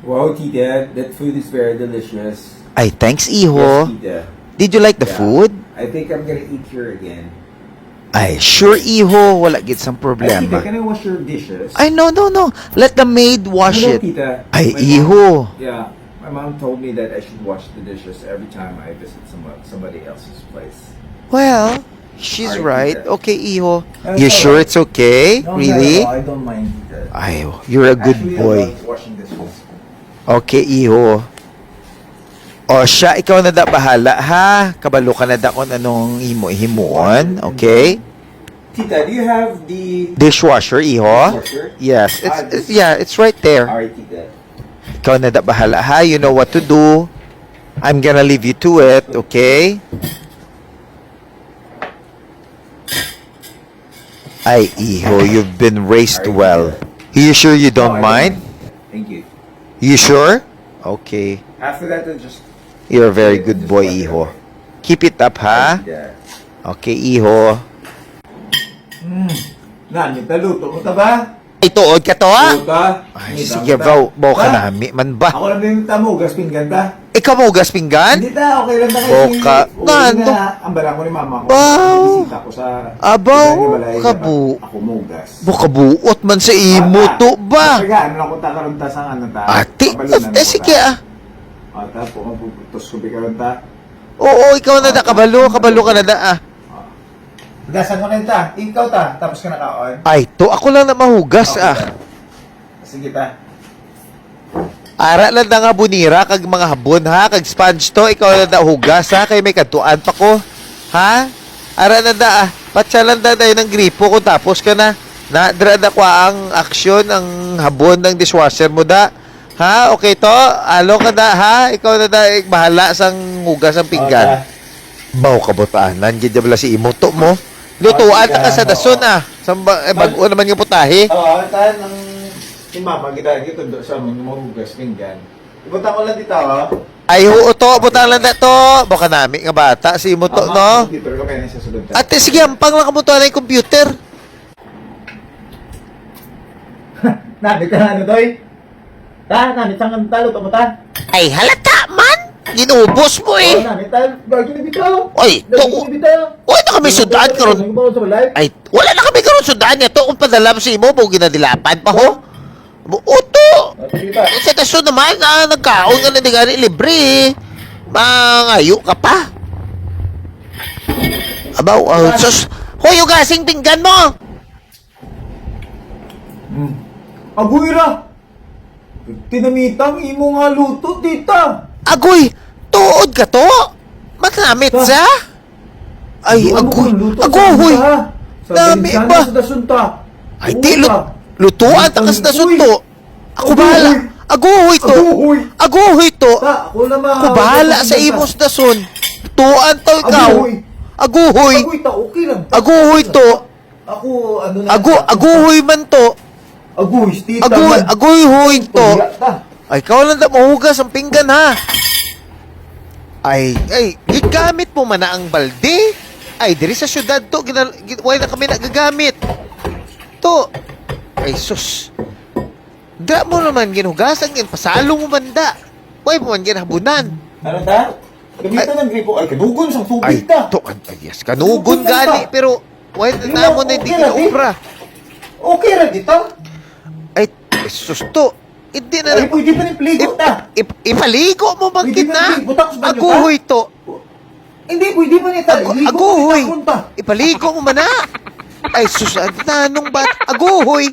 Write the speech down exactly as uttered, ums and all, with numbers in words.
Wow, Tita, that food is very delicious. Ay, thanks, iho. Yes, Tita. Did you like the Yeah. food? I think I'm gonna eat here again. Ay, sure, iho. Wala gid sang Ay, problema. Tita, can I wash your dishes? Ay, no, no, no. Let the maid wash Hello, it. Tita. Ay, My mom- iho. Yeah, my mom told me that I should wash the dishes every time I visit somebody, somebody else's place. Well, she's Alright, right. Tita. Okay, iho. Uh, You it's sure alright. It's okay? No, not Really? at all. I don't mind, Tita. Ay, you're a good Actually, I boy. love washing dishes. Okay, iho. O siya, ikaw na da bahala, ha? Kabalo ka na da kung anong imo himuon, okay? Tita, do you have the Dishwasher, iho? Dishwasher? Yes, it's, Ah, it's this- yeah, it's right there. Alright, Tita. Ikaw na da bahala, ha? You know what to do. I'm gonna leave you to it, okay? Ay, iho, you've been raised well. You sure you No, don't I mind? Thank you. You sure? Okay. After that, I'll just You're a very good boy, iho. Keep it up, ha? Yeah. Okay, iho. Mm. Nani, taluto mo ta ba? Ay, tuod ka to, ha? Puta. Ay, Hindi sige, ta- baw, baw ka Ha? nami man ba? Ako lang din ta mo, gas pinggan ta. Ikaw mo gas pinggan? Hindi ta, okay lang ta. Baw ka. Uwi Ngano? Na, ang bala ko ni mama ko. Baw. Bisita ko sa Abaw, sa balay, kabu-, ako mo, gas. Bukabuot man sa imo to ba? Taga, ano lang ko ta karon ta sa ano ta? Ati, Kabalunan eh, ko sige ta. Ah. O, ta, kung magputos ko, bikaw ta. Oo, ikaw na da, kabalo, kabalo ka na da ah. Gasan ko na ta. Ikaw ta, tapos ka nakaon? Ay, to, ako lang na mahugas Okay, ah. Ta. Sige ta. Ara lang na nga bunira kag mga habon ha, kag sponge to, ikaw na da hugas ha, kay may kadtuan pa ko. Ha? Ara na da ah. Patsa lang da tayo ng gripo kung tapos ka na. Na, dira da kwa ang aksyon, ang habon ng dishwasher mo da. Ha? Okay to? Alo ka da ha? Ikaw na da eh, bahala sang hugas ang pinggan. Okay. Baw kabutanan gid bala si imo to mo. Lutuan ta ka sa dason ah. Sa ba- eh, bag-o naman nga putahe. Oo, ta nang si mama gidagi tundo sa amon nga mahugas pinggan. Ibutang ko lang dito, ha? Ay, huo to, butang lang na to. Baka nami nga bata si imo to, Ama, no? Computer ko kaya sa sulod. Ate, sige, ampang lang ka mo to na yung computer. Nami ka ano, Doy? Ta, nami sang talo to mo ta? Ay, halata man! Ginubos mo Oh, eh! nami tal, bago na bitaw. Oy, Bago to- na bitaw. Oy, na kami sudaan karon. Ano ba sa balay? Ay, wala na kami karon sudaan niya to. Kung padala mo sa imo, mo ginadilapan pa ho. Buoto! Ate, kita. Sa kaso naman, ah, nagkaon ka na di gani libre eh. Mangayo ka pa. Abaw, ah, sus. Hoy, hugasing pinggan mo! Hmm. Agoy ra! Tinamita ang imo nga luto, tita. Agoy, tuod ka to? Matamit sa? Ay, Luto agoy, ang luto agoy, sa hoy. tita. Sa Dami Valenciana, ba? Sa dasunta. Ay, di, lut- lutuan ta kas dason to. Ako Agoy. bahala. Agoy to. Agoy. Agoy to. Ta, ako na ma- Ako bahala sa imos dason. Lutuan to ikaw. Agoy. Aguhoy. Agoy ta, okay lang. Aguhoy to. Ako, ano na. Agu aguhoy man to. Agoy, tita Agoy, man. aguhoy to. Pagya ta. Ay, ikaw lang da mahugas ang pinggan, ha? Ay, ay, gigamit mo man na ang balde? Ay, diri sa syudad to, ginal- gin- why na kami nagagamit? To. Ay, sus. Dira mo naman ginhugasan, ginpasalo mo man da. Why mo man ginhabunan? Ano ta? Gamitan ng gripo. Ay, kanugon sang Ay, tubig ta. to, ay, yes, kanugon Kanugon gani, ta. pero why Di na mo na, na hindi okay na, di. kinaupra? Okay ra, di ta? Ay, sus to. Hindi na Ay, na. Pwede paligo ta. Ip- ipaligo mo bangkit na. Aguhoy to. Hindi, pwede pa niya tayo. Agu- Ligo aguhoy. Punta. Ipaligo mo man na. Ay, sus, ang tanong ba? Aguhoy.